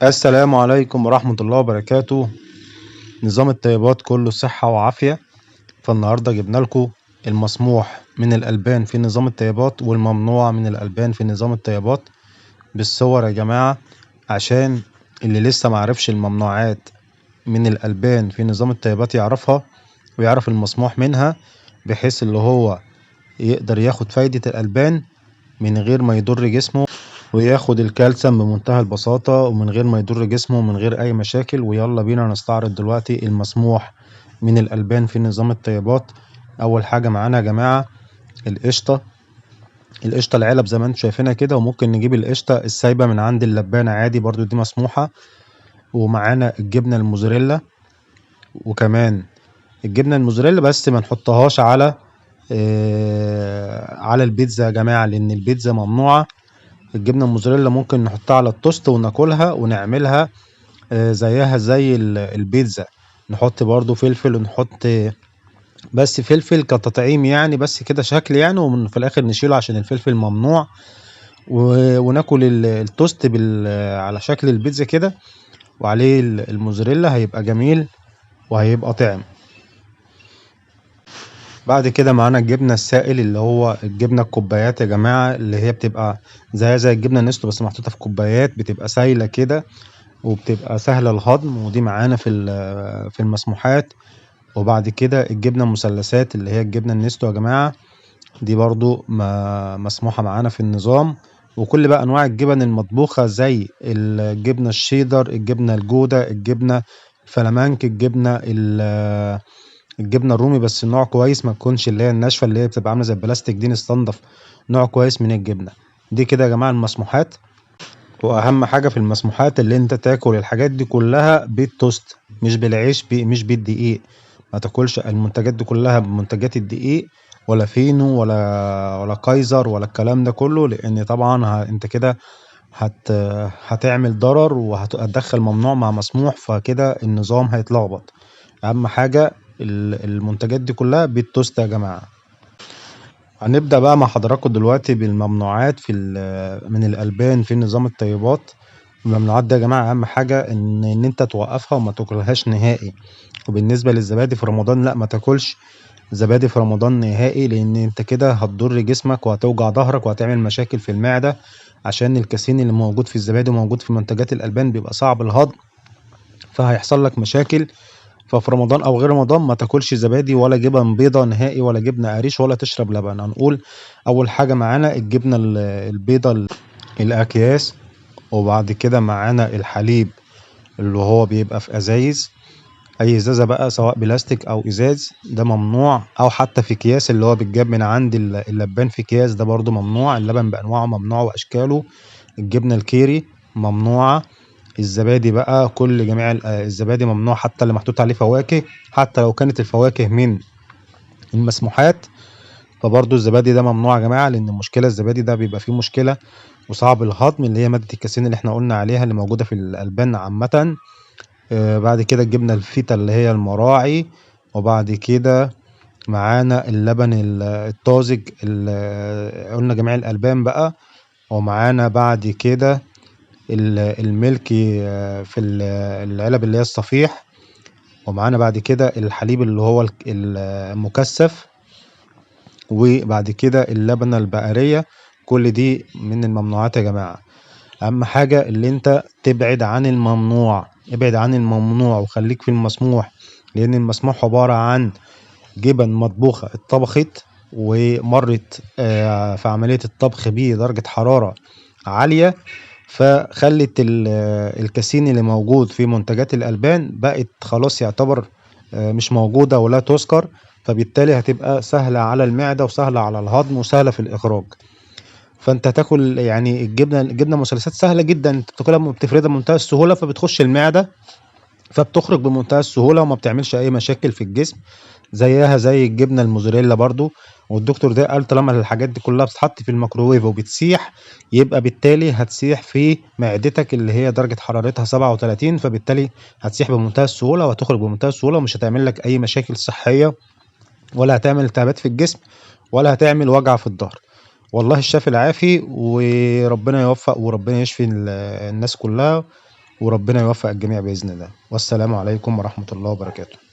السلام عليكم ورحمة الله وبركاته. نظام الطيبات كله صحة وعافية. فالنهاردة جبنا لكم المسموح من الألبان في نظام الطيبات والممنوع من الألبان في نظام الطيبات بالصور يا جماعة، عشان اللي لسه معرفش الممنوعات من الألبان في نظام الطيبات يعرفها ويعرف المسموح منها، بحيث اللي هو يقدر ياخد فايدة الألبان من غير ما يضر جسمه، وياخد الكالسيوم بمنتهى البساطة ومن غير ما يضر جسمه ومن غير أي مشاكل. ويلا بينا نستعرض دلوقتي المسموح من الألبان في نظام الطيبات. أول حاجة معانا يا جماعة القشطة، القشطة العلب زي ما انتم شايفينها كده، وممكن نجيب القشطة السايبة من عند اللبانة عادي برضو دي مسموحة. ومعانا الجبنة الموزاريلا، وكمان الجبنة الموزاريلا بس ما نحطهاش على البيتزا يا جماعة، لأن البيتزا ممنوعة. الجبنة الموزاريلا ممكن نحطها على التوست وناكلها ونعملها، زيها زي البيتزا، نحط برضو فلفل ونحط بس فلفل كتطعيم يعني، بس كده شكل يعني، وفي الآخر نشيله عشان الفلفل ممنوع، وناكل التوست على شكل البيتزا كده وعليه الموزاريلا، هيبقى جميل وهيبقى طعم. بعد كده معانا الجبنة السائل اللي هو الجبنة الكوبايات يا جماعة، اللي هي بتبقى زيها زي الجبنة النستو بس محطوطة في كوبايات، بتبقى سايلة كده وبتبقى سهلة الهضم، ودي معانا في المسموحات. وبعد كده الجبنة المثلثات اللي هي الجبنة النستو يا جماعة، دي برضو مسموحة معانا في النظام. وكل بقى أنواع الجبن المطبوخة زي الجبنة الشيدر، الجبنة الجودة، الجبنة الفلامنك، الجبنة الرومي، بس نوع كويس ما تكونش اللي هي الناشفة اللي هي بتبقى عاملة زي البلاستيك دي، نستنضف نوع كويس من الجبنة دي كده يا جماعة المسموحات. وأهم حاجة في المسموحات اللي انت تاكل الحاجات دي كلها بالتوست، مش بالعيش، مش بالدقيق. ما تاكلش المنتجات دي كلها بمنتجات الدقيق، ولا فينو ولا كايزر ولا الكلام ده كله، لان طبعا انت كده هتعمل ضرر وهتدخل ممنوع مع مسموح، فكده النظام هيتلخبط. اهم حاجة المنتجات دي كلها بالتوست يا جماعة. هنبدأ بقى مع حضراتكم دلوقتي بالممنوعات من الألبان في نظام الطيبات. الممنوعات دي يا جماعة أهم حاجة إن أنت توقفها وما تاكلهاش نهائي. وبالنسبة للزبادي في رمضان، لا ما تاكلش زبادي في رمضان نهائي، لأن أنت كده هتضر جسمك وهتوجع ظهرك وهتعمل مشاكل في المعدة، عشان الكاسين اللي موجود في الزبادي وموجود في منتجات الألبان بيبقى صعب الهضم، فهيحصل لك مشاكل. ففي رمضان أو غير رمضان ما تاكلش زبادي ولا جبن بيضة نهائي ولا جبنة قريش ولا تشرب لبن. هنقول أول حاجة معانا الجبنة البيضة الأكياس، وبعد كده معانا الحليب اللي هو بيبقى في أزايز، أي إزازة بقى سواء بلاستيك أو إزاز، ده ممنوع، أو حتى في أكياس اللي هو بيتجاب من عند اللبان في أكياس، ده برضو ممنوع. اللبن بأنواعه ممنوع وأشكاله. الجبنة الكيري ممنوعة. الزبادي بقى كل جميع الزبادي ممنوع، حتى اللي محطوط عليه فواكه، حتى لو كانت الفواكه من المسموحات فبرضو الزبادي ده ممنوع يا جماعة، لأن المشكلة الزبادي ده بيبقى فيه مشكلة وصعب الهضم، اللي هي مادة الكاسين اللي احنا قلنا عليها اللي موجودة في الألبان عامة. بعد كده الجبنة الفيتا اللي هي المراعي، وبعد كده معانا اللبن الطازج، قلنا جميع الألبان بقى. ومعانا بعد كده الملكي، في العلب اللي هي الصفيح. ومعانا بعد كده الحليب اللي هو المكثف، وبعد كده اللبنة البقرية. كل دي من الممنوعات يا جماعة. أهم حاجة اللي انت تبعد عن الممنوع، ابعد عن الممنوع وخليك في المسموح، لأن المسموح عبارة عن جبن مطبوخة اتطبخت ومرت، في عملية الطبخ بدرجة حرارة عالية، فخلت الكاسين اللي موجود في منتجات الألبان بقت خلاص يعتبر، مش موجودة ولا تذكر، فبالتالي هتبقى سهلة على المعدة وسهلة على الهضم وسهلة في الإخراج. فأنت تاكل الجبنة المثلثات سهلة جدا، أنت بتاكلها بتفردها بمنتهى السهولة، فبتخش المعدة فبتخرج بمنتهى السهولة وما بتعملش أي مشاكل في الجسم، زيها زي الجبنة الموزاريلا برضو. والدكتور ده قال طالما الحاجات دي كلها بتتحط في الميكروويف وبتسيح، يبقى بالتالي هتسيح في معدتك اللي هي درجة حرارتها 37، فبالتالي هتسيح بمنتهى السهولة وهتخرج بمنتهى السهولة، ومش هتعمل لك أي مشاكل صحية، ولا هتعمل التهابات في الجسم، ولا هتعمل وجع في الظهر. والله الشافي العافي، وربنا يوفق وربنا يشفي الناس كلها. وربنا يوفق الجميع بإذن الله. والسلام عليكم ورحمة الله وبركاته.